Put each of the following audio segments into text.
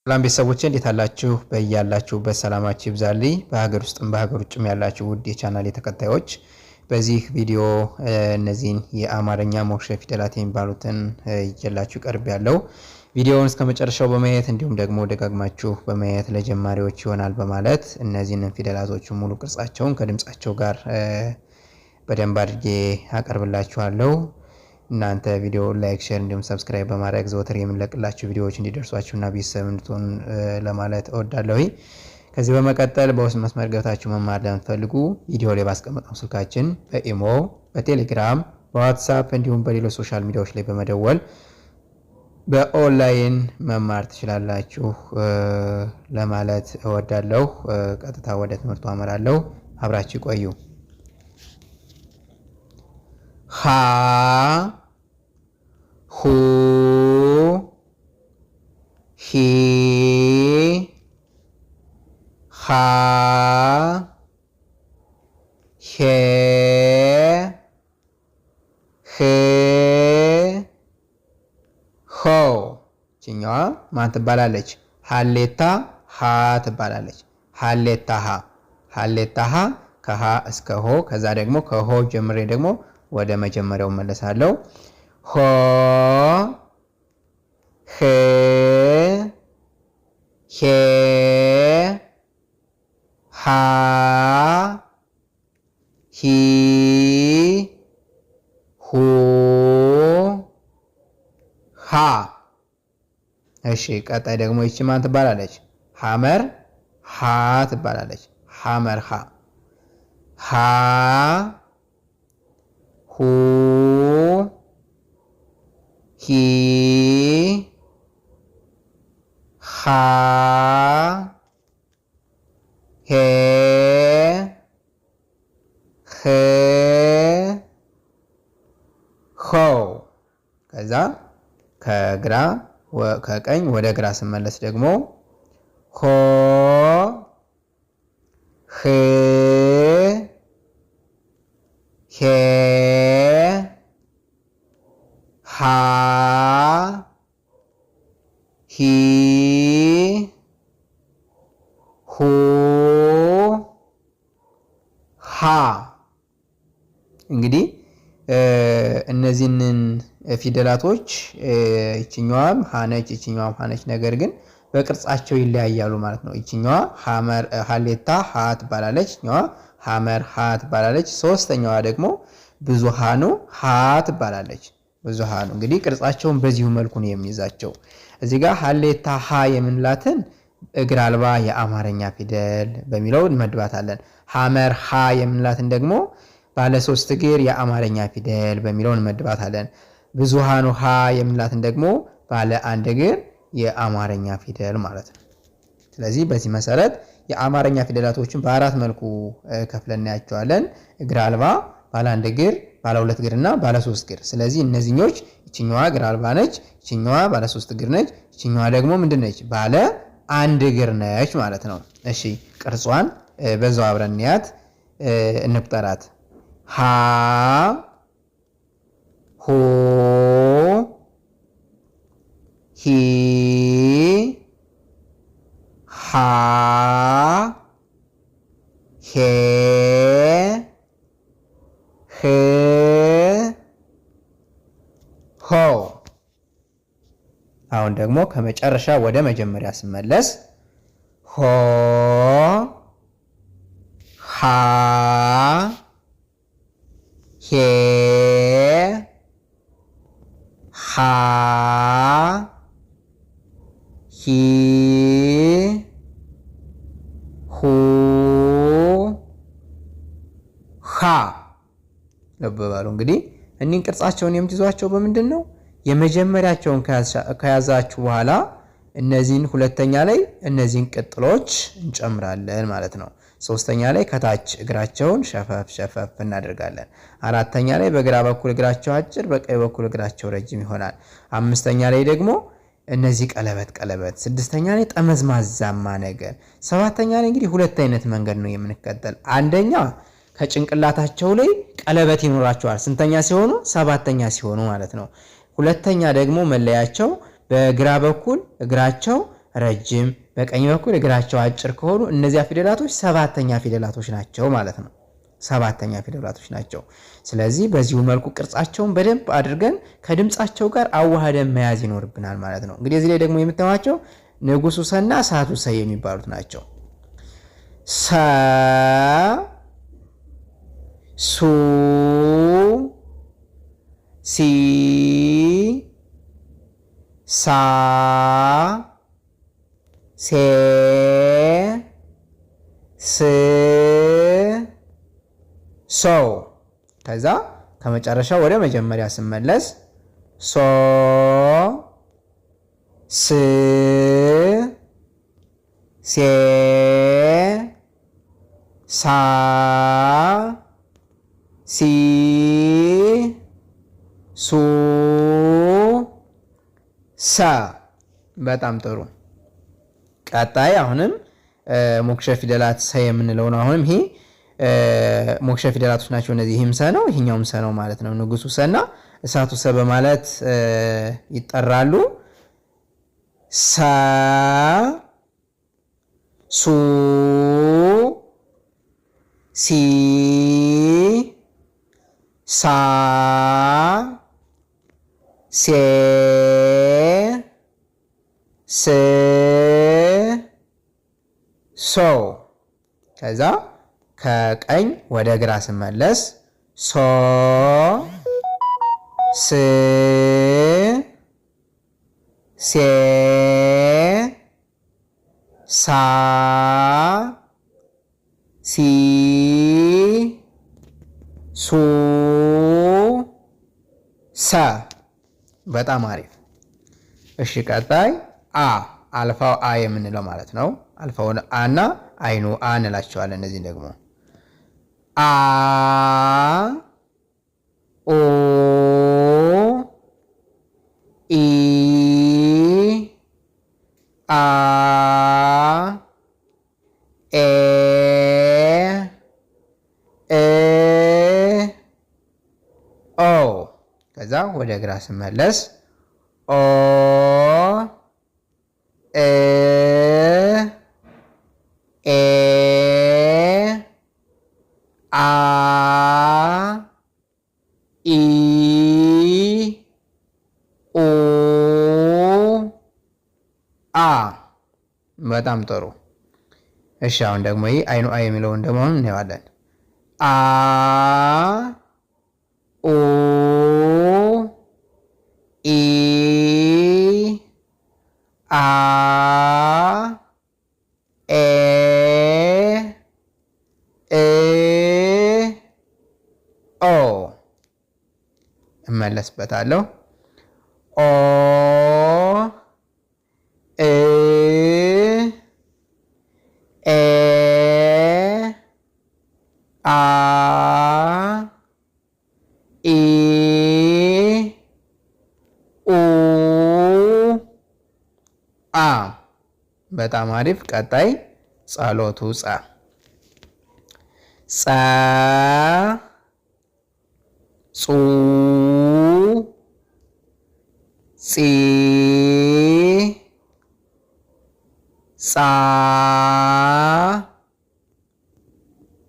ሰላም ቤተሰቦቼ፣ እንዴት አላችሁ? በያላችሁበት ሰላማችሁ ይብዛልኝ። በሀገር ውስጥም በሀገር ውጭም ያላችሁ ውድ የቻናሌ ተከታዮች፣ በዚህ ቪዲዮ እነዚህን የአማርኛ ሞክሼ ፊደላት የሚባሉትን ይዤላችሁ ቀርቤያለሁ። ቪዲዮውን እስከ መጨረሻው በማየት እንዲሁም ደግሞ ደጋግማችሁ በማየት ለጀማሪዎች ይሆናል በማለት እነዚህን ፊደላቶች ሙሉ ቅርጻቸውን ከድምጻቸው ጋር በደንብ አድርጌ አቀርብላችኋለሁ። እናንተ ቪዲዮ like፣ share እንዲሁም subscribe በማድረግ ዘወትር የምንለቅላችሁ ቪዲዮዎች እንዲደርሷችሁና ቤተሰብ እንድትሆኑ ለማለት እወዳለሁ። ከዚህ በመቀጠል በውስጥ መስመር ገብታችሁ መማር ለምትፈልጉ ቪዲዮ ላይ ባስቀመጥነው ስልካችን በኢሞ፣ በቴሌግራም፣ በዋትሳፕ እንዲሁም በሌሎች social media ዎች ላይ በመደወል በኦንላይን መማር ትችላላችሁ ለማለት እወዳለሁ። ቀጥታ ወደ ትምህርቱ አመራለሁ። አብራችሁ ቆዩ። ሃ፣ ሁ፣ ሂ፣ ሃ፣ ሄ፣ ህ፣ ሆ። ይችኛዋ ማን ትባላለች? ሀሌታ ሀ ትባላለች። ሀሌታ ሀ፣ ሀሌታ ሀ ከሀ እስከ ሆ፣ ከዛ ደግሞ ከሆ ጀምሬ ደግሞ ወደ መጀመሪያው መለሳለሁ። ሆ፣ ህ፣ ሄ፣ ሃ፣ ሂ፣ ሁ፣ ሃ። እሺ፣ ቀጣይ ደግሞ ይቺ ማን ትባላለች? ሐመር ሃ ትባላለች። ሐመር ሃ፣ ሃ፣ ሁ፣ ሂ፣ ሃ፣ ሄ፣ ህ፣ ሆ። ከዛ ከግራ ከቀኝ ወደ ግራ ስመለስ ደግሞ ሆ፣ ህ፣ ሄ፣ ሃ፣ ሂ፣ ሁ፣ ሃ። እንግዲህ እነዚህንን ፊደላቶች ይችኛዋም ሀ ነች፣ ይችኛዋም ሀ ነች። ነገር ግን በቅርጻቸው ይለያያሉ ማለት ነው። ይችኛዋ ሀሌታ ሀ ትባላለች። ይችኛዋ ሐመር ሀ ትባላለች። ሶስተኛዋ ደግሞ ብዙሃኑ ሀ ትባላለች። ብዙሃኑ እንግዲህ ቅርጻቸውን በዚሁ መልኩ ነው የሚይዛቸው። እዚህ ጋር ሀሌታ ሀ የምንላትን እግር አልባ የአማርኛ ፊደል በሚለው እንመድባታለን። ሐመር ሀ የምንላትን ደግሞ ባለ ሶስት እግር የአማርኛ ፊደል በሚለው እንመድባታለን። ብዙሃኑ ሀ የምንላትን ደግሞ ባለ አንድ እግር የአማርኛ ፊደል ማለት ነው። ስለዚህ በዚህ መሰረት የአማርኛ ፊደላቶችን በአራት መልኩ ከፍለን እናያቸዋለን። እግር አልባ፣ ባለ አንድ እግር፣ ባለ ሁለት እግር እና ባለ ሶስት እግር። ስለዚህ እነዚህኞች ይችኛዋ እግር አልባ ነች፣ ይችኛዋ ባለ ሶስት እግር ነች፣ ይችኛዋ ደግሞ ምንድን ነች? ባለ አንድ እግር ነች ማለት ነው። እሺ፣ ቅርጿን በዛው አብረን እንያት፣ እንቁጠራት። ሃ፣ ሁ፣ ሂ፣ ሃ፣ ሄ፣ ህ፣ ሆ። አሁን ደግሞ ከመጨረሻ ወደ መጀመሪያ ስመለስ ሆ፣ ሃ፣ ሄ፣ ሃ፣ ሂ፣ ሁ፣ ሃ። ልብ በሉ፣ እንግዲህ እኒህን ቅርጻቸውን የምትይዟቸው በምንድን ነው? የመጀመሪያቸውን ከያዛችሁ በኋላ እነዚህን ሁለተኛ ላይ እነዚህን ቅጥሎች እንጨምራለን ማለት ነው። ሶስተኛ ላይ ከታች እግራቸውን ሸፈፍ ሸፈፍ እናደርጋለን። አራተኛ ላይ በግራ በኩል እግራቸው አጭር፣ በቀኝ በኩል እግራቸው ረጅም ይሆናል። አምስተኛ ላይ ደግሞ እነዚህ ቀለበት ቀለበት፣ ስድስተኛ ላይ ጠመዝማዛማ ነገር፣ ሰባተኛ ላይ እንግዲህ ሁለት አይነት መንገድ ነው የምንከተል። አንደኛ ከጭንቅላታቸው ላይ ቀለበት ይኖራቸዋል። ስንተኛ ሲሆኑ? ሰባተኛ ሲሆኑ ማለት ነው። ሁለተኛ ደግሞ መለያቸው በግራ በኩል እግራቸው ረጅም፣ በቀኝ በኩል እግራቸው አጭር ከሆኑ እነዚያ ፊደላቶች ሰባተኛ ፊደላቶች ናቸው ማለት ነው። ሰባተኛ ፊደላቶች ናቸው። ስለዚህ በዚሁ መልኩ ቅርጻቸውን በደንብ አድርገን ከድምፃቸው ጋር አዋህደን መያዝ ይኖርብናል ማለት ነው። እንግዲህ እዚህ ላይ ደግሞ የምታዩቸው ንጉሱ ሰና እሳቱ ሰ የሚባሉት ናቸው። ሰ፣ ሱ፣ ሲ፣ ሳ፣ ሴ፣ ስ፣ ሶ። ከዛ ከመጨረሻው ወደ መጀመሪያ ስመለስ ሶ፣ ስ፣ ሴ፣ ሳ፣ ሲ፣ ሱ፣ ሰ። በጣም ጥሩ። ቀጣይ አሁንም ሞክሸ ፊደላት ሰ የምንለው ነው። አሁንም ይሄ ሞክሸ ፊደላቶች ናቸው እነዚህ። ይህም ሰ ነው፣ ይሄኛውም ሰ ነው ማለት ነው። ንጉሱ ሰና እሳቱ ሰ በማለት ይጠራሉ። ሰ፣ ሱ፣ ሲ፣ ሳ፣ ሴ፣ ስ፣ ሶ። ከዛ ከቀኝ ወደ ግራ ስመለስ ሶ፣ ስ፣ ሴ፣ ሳ፣ ሲ፣ ሱ፣ ሰ። በጣም አሪፍ። እሺ ቀጣይ አ፣ አልፋው አ የምንለው ማለት ነው። አልፋውን አ እና አይኑ አ እንላቸዋለን። እነዚህን ደግሞ አ፣ ኦ፣ ኢ፣ አ፣ ኤ፣ እ፣ ኦ። ከዛ ወደ ግራ ስመለስ ኦ፣ እ፣ ኤ፣ አ፣ ኢ፣ ኡ፣ አ። በጣም ጥሩ። እሺ አሁን ደግሞ ይህ አይኑ አ የሚለውን ደግሞ እናየዋለን። አ፣ ኡ፣ ኢ፣ አ፣ ኤ፣ እ፣ ኦ። እመለስበታለሁ። ኦ፣ እ፣ ኤ፣ አ፣ ኢ፣ ኡ፣ አ። በጣም አሪፍ። ቀጣይ ጸሎቱ ጸ፣ ጸ፣ ጹ፣ ጺ፣ ጻ፣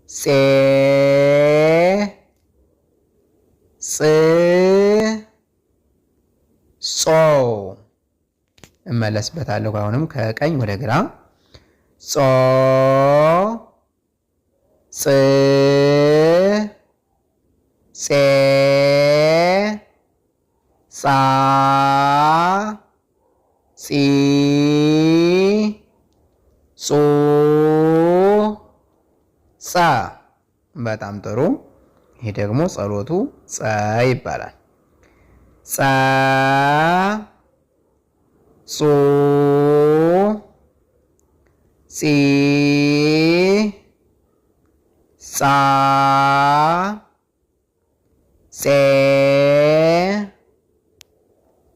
ጼ፣ ጽ፣ ጾ። እመለስበታለሁ። አሁንም ከቀኝ ወደ ግራ ጾ፣ ጽ፣ ጼ፣ ጻ፣ ጺ፣ ጹ፣ ጸ። በጣም ጥሩ። ይሄ ደግሞ ጸሎቱ ጸ ይባላል። ጸ፣ ጹ፣ ጺ፣ ጻ፣ ጼ፣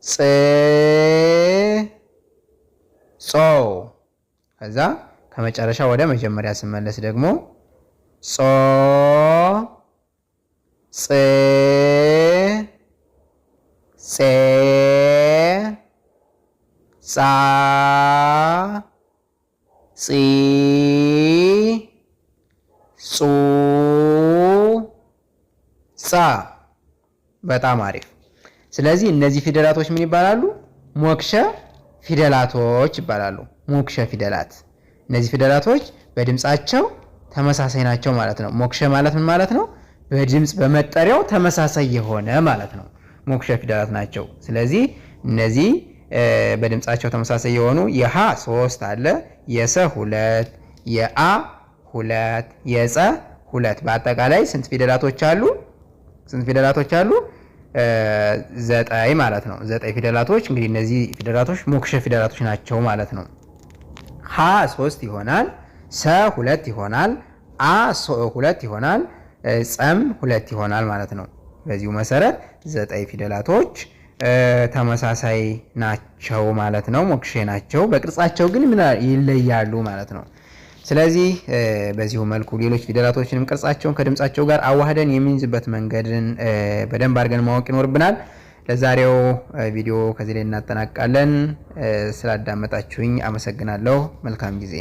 ጽ፣ ጾ። ከዛ ከመጨረሻ ወደ መጀመሪያ ስመለስ ደግሞ ጾ፣ ጽ፣ ጼ፣ ጻ፣ ጺ፣ ጹ፣ ጻ። በጣም አሪፍ። ስለዚህ እነዚህ ፊደላቶች ምን ይባላሉ? ሞክሸ ፊደላቶች ይባላሉ። ሞክሸ ፊደላት። እነዚህ ፊደላቶች በድምፃቸው ተመሳሳይ ናቸው ማለት ነው። ሞክሸ ማለት ምን ማለት ነው? በድምፅ በመጠሪያው ተመሳሳይ የሆነ ማለት ነው። ሞክሸ ፊደላት ናቸው። ስለዚህ እነዚህ በድምፃቸው ተመሳሳይ የሆኑ የሀ 3 አለ፣ የሰ 2፣ የአ 2፣ የጸ 2። በአጠቃላይ ስንት ፊደላቶች አሉ? ስንት ፊደላቶች አሉ? 9 ማለት ነው። 9 ፊደላቶች። እንግዲህ እነዚህ ፊደላቶች ሞክሸ ፊደላቶች ናቸው ማለት ነው። ሀ 3 ይሆናል፣ ሰ 2 ይሆናል፣ አ 2 ይሆናል፣ ጸም 2 ይሆናል ማለት ነው። በዚሁ መሰረት 9 ፊደላቶች ተመሳሳይ ናቸው ማለት ነው። ሞክሼ ናቸው። በቅርጻቸው ግን ምን ይለያሉ ማለት ነው። ስለዚህ በዚሁ መልኩ ሌሎች ፊደላቶችንም ቅርጻቸውን ከድምጻቸው ጋር አዋህደን የምንይዝበት መንገድን በደንብ አድርገን ማወቅ ይኖርብናል። ለዛሬው ቪዲዮ ከዚህ ላይ እናጠናቅቃለን። ስላዳመጣችሁኝ አመሰግናለሁ። መልካም ጊዜ።